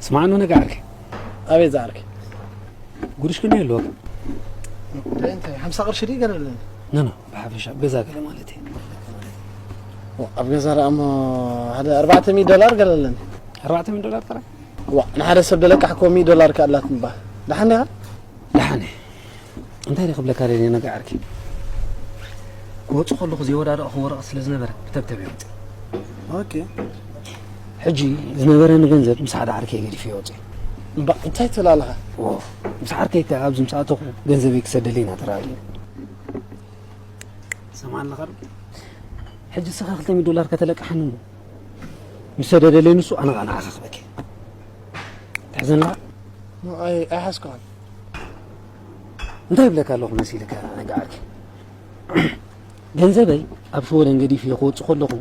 ስማዕኑ ነጋ ዓርከይ። ኣቤት ዝዓርከይ። ጉድሽ ግን የለዎ። እንታይ ሓምሳ ቅርሺ ድዩ ገለ ኣለኒ? ኖ ኖ፣ ብሓፈሻ ገዛ ገለ ማለት እዩ። ኣብ ገዛ ደኣ እሞ ሓደ ኣርባዕተ ሚእቲ ዶላር ገለ ኣለኒ። ኣርባዕተ ሚእቲ ዶላር ጥራይ? ዋ፣ ንሓደ ሰብ ደለቃሕኮ ሚእቲ ዶላር ከኣላት ምባ። ደሓን ዲኻ? ደሓን እየ። እንታይ ደ ክብለካ ደልየ ነጋ ዓርከይ፣ ክወፁ ከለኹ ዘይወዳደቕኹ ወረቐት ስለ ዝነበረ ብተብተብ የውፅእ። ኦኬ። ሕጂ ዝነበረኒ ገንዘብ ምስ ሓደ ዓርከይ ገዲፈ የውፅእ። እምባ እንታይ ትብል ኣለኻ? ዎ፣ ምስ ዓርከይ ከ ኣብዚ ምስ ኣተኹ ገንዘበይ ክሰደለይ ኢና ተራእዩ። ሰማዕኒ ኸ ሕጂ ስኻ ክልተ ሚእቲ ዶላር ከተለቅሓኒ እሞ ምስ ሰደደለይ ንሱ ኣነ ኸኣ ንዓኻ ክበኪ ትሕዘኒ ኣለኻ? ኣይ ኣይሓዝኩኻን። እንታይ ይብለካ ኣለኹ መሲልካ ነጋ ዓርከይ? ገንዘበይ ኣብ ሽወደን ገዲፈዮ ክወጽእ ከለኹ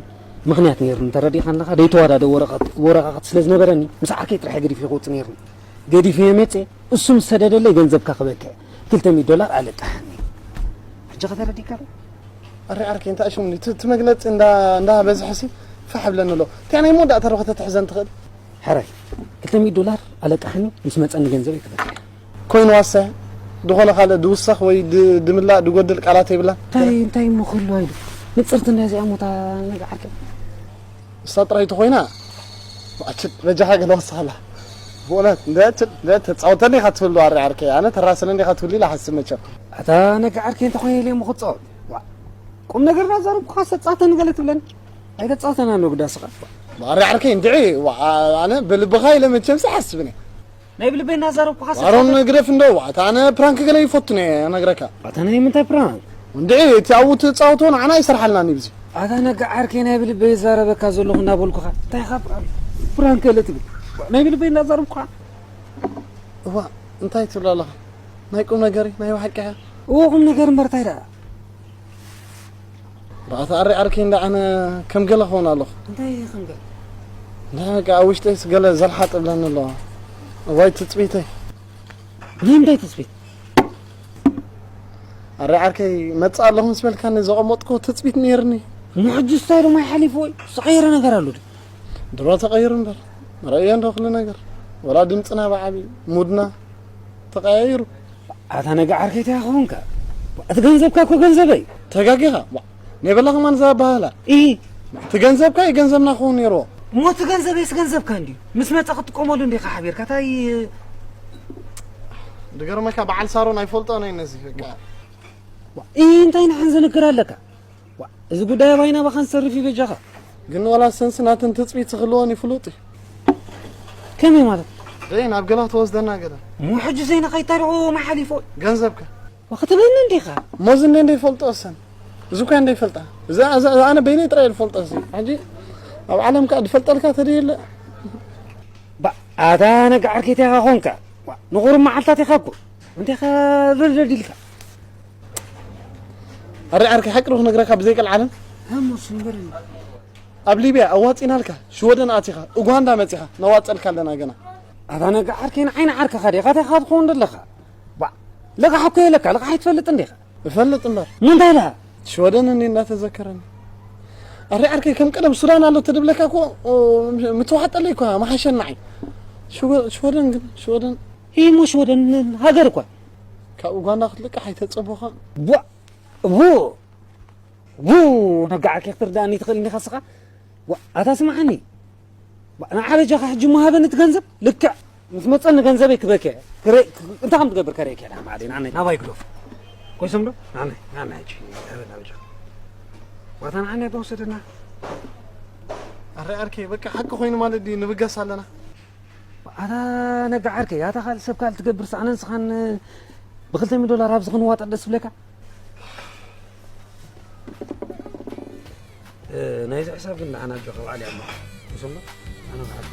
ምኽንያት ነይሩኒ፣ ተረዲእካ ኣለኻ? ዘይተወዳደ ወረቐት ወረቓቕቲ ስለ ዝነበረኒ ምስ ዓርከይ ጥራሕ እየ ገዲፈዮ ክወጽእ ነይሩኒ። ገዲፈዮ መጽየ፣ እሱ ምስ ሰደደለይ ገንዘብካ ክበክዕ ክልተ ሚእቲ ዶላር ኣለቃሓኒ። ሕጂ ኸ ተረዲእካ ኣሎ? ኣረ ዓርከይ እንታይ ሽሙ እቲ መግለጺ እንዳ እንዳ በዝሕሲ ፋሕ ብለኒ ኣሎ። እንታይ ናይ መወዳእታ ዶ ከተትሕዘን ትኽእል? ሕራይ ክልተ ሚእቲ ዶላር ኣለቃሓኒ፣ ምስ መጸኒ ገንዘበይ ክበክዕ። ኮይኑ ዋሰ ዝኾነ ካልእ ድውሰኽ ወይ ድ- ድምላእ ድጎድል ቃላት የብላን። እንታይ እንታይ እሞ ክህሉ ኣይዱ ንጽርቲ እንዳ እዚኣ ሞታ ነጋ ዓርከይ። እሳ ጥራይ ተኾይና ኣችል በጃኻ ገለ ወስኻላ ብእውነት እንደ ኣችል እንደ ተጻወተኒ ኢኻ ትብሉ ኣረ ዓርከይ ኣነ ተራስነኒ ኢኻ ትብሉ ኢላ ሓስብ መቸም ኣታ ነጋ ዓርከይ እንተኾይነ ኢለ እሞ ክጻወት ዋ ቁም ነገርና ዛረብኩኻ ሰጻተኒ ገለ ትብለኒ ኣይተጻወተና ኖ ግዳ ስኻ ኣረ ዓርከይ እንድዒ ዋ ኣነ ብልብኻ ኢለ መቸምስ ሓስብኒ ናይ ብልበይ እናዛረብኩኻ ኣሮን ሰጣ- ግደፍ እንዶ ዋዕታ ኣነ ፕራንክ ገለ ይፈቱ ነ ነግረካ ኣታ ናይ ምንታይ ፕራንክ እንድዒ እቲ ኣብኡ ትፃወቶ ንዓና ይሰርሓልና ኒ ብዚ ኣታ ነጋ ዓርከይ ናይ ብልበይ ይዛረበካ ዘለኹ እናበልኩኻ እንታይ ኢኻ ፕራንክ ፕራንክ ገለ ትብል ናይ ብልበይ እናዛረብኩኻ እዋ እንታይ ትብል ኣለኻ ናይ ቁም ነገር ናይ ብሓቂ እዋ ቁም ነገር እምበር እንታይ ደኣ ብኣታ ኣሪ ዓርከይ እንዳ ኣነ ከም ገለ ክኸውን ኣለኹ። እንታይ ከም ገለ? እንታይ በቃ ኣብ ውሽጠይስ ገለ ዘልሓጥ እብለኒ ኣለዋ። እዋይ ትጽቢተይ። ናይ ምንታይ ትጽቢት? ኣሪ ዓርከይ መጽእ ኣለኹ ምስ በልካኒ ዘቐመጥኩ ትጽቢት ነይርኒ። እሞ ሕጂ ስታይ ዶ ማይ ሓሊፉ ወይ ዝተቐየረ ነገር ኣሎ ድዩ? ድሮ ተቐይሩ እምበር ረእዮ እንዶ ኩሉ ነገር ወላ ድምፅና ብዓብዩ ሙድና ተቐያይሩ። ኣታ ነጋ ዓርከይ እንታይ ኮንካ? እቲ ገንዘብካ እኮ ገንዘበይ። ተጋጊኻ። ዋ፣ ናይ በላ ከማን እዛ ኣበሃህላ። ኢ። እቲ ገንዘብካ እዩ ገንዘብና ክኸውን ነይርዎ። እሞ እቲ ገንዘበይስ ገንዘብካ እንድዩ። ምስ መጸ ክትጥቀመሉ እንዲኻ ሓቢርካ። እንታይ ድገርመካ በዓል ሳሮን ኣይፈልጦን እየ ነዚ በቃ። ዋ፣ ኢ እንታይ ንሓን ዝንክር ኣለካ? ዋ፣ እዚ ጉዳይ ኣባይና ባኻን ዝሰርፍ እዩ በጃኻ። ግን ዋላ ሰንስ ናተን ትጽቢት ዝኽልወን እዩ ፍሉጥ እዩ። ከመይ ማለት? ደይ ናብ ገላ ተወስደና ገላ። እሞ ሕጂ ዘይና ከይታሪኹ መሓሊፎ። ገንዘብካ። ዋ፣ ክትበኒ እንዲኻ። ሞዝ እንደ እንደ ይፈልጦ ሰን። እዚ እኳ እንደ ይፈልጣ። እዛ እዛ እዛ ኣነ በይነይ ጥራይ ዝፈልጦ እዚ። ሕጂ ኣብ ዓለም ከኣ ዝፈልጠልካ ተደየለ። ባ ኣታ ነጋ ዓርከይ እንታይ ኢኻ ኾንካ? ዋ፣ ንቑሩብ መዓልታት ኢኻ እኮ። እንታይ ኢኻ ረድረድ ኢልካ? ኣረ ዓርከይ ሓቂ ዶ ክነግረካ ብዘይ ቀልዓለም? ሃሙስ ንገረኒ። ኣብ ሊብያ ኣዋጺናልካ ሽወደን ኣቲኻ ኡጋንዳ መጺኻ ነዋጸልካ ኣለና ገና። ኣታ ነጋ ዓርከይ ንዓይ ንዓርከኻ ዲኻ እንታይ ኢኻ ትኸውን ዘለኻ? ባ ለቃሕ እኮ የለካ ለቃሕ ኣይትፈልጥን ዲኻ? እፈልጥ እምበር። ምንታይ ኢልካ? ሽወደን እኒ እናተዘከረኒ። ኣረ ዓርከይ ከም ቀደም ሱዳን ኣሎ ተድብለካ እኮ ምትዋሓጠለይ እኳ መሓሸን ንዓይ። ሽወ- ሽወደን ግን ሽወደን ሂሙሽ ወደ ሃገር እኳ ካብ ኡጋንዳ ክትልቃሕ ኣይተጸበኻ። ቡ ቡ ቡ ነጋዕኪ ክትርዳእኒ ትኽእል እንዲኻ ስኻ። ዋ፣ ኣታ ስማዓኒ። ዋ፣ ንዓ በጃኻ ሕጂ እሞ ሃበኒ እቲ ገንዘብ። ልክዕ ምስ መጸኒ ገንዘበይ ክበከ። ክረ- እንታይ ከም ትገብር ከርእየካ እየ። ንዓ ማዕደ፣ ንዓነይ ናባይ ግደፎ። ኮይሶም ዶ? ንዓነይ፣ ንዓነይ ሕጂ ሃበና በጃኻ። ዋታ ንዓነይ ኣባ ውሰደና። ኣረ ዓርከይ፣ በቃ ሓቂ ኮይኑ ማለት ድዩ? ንብገስ ኣለና። ኣታ ነጋ ዓርከይ፣ ኣታ ካልእ ሰብ ካልእ ትገብር፣ ኣነን ንስኻን ብክልተ ሚእቲ ዶላር ኣብዚ ክንዋጠጥ ደስ ይብለካ? እ፣ ናይዚ ሕሳብ ግን ንዓና ኣጆኻ ባዕል እያ እሞ። ትሰምዕ? ኣነ ባዕል።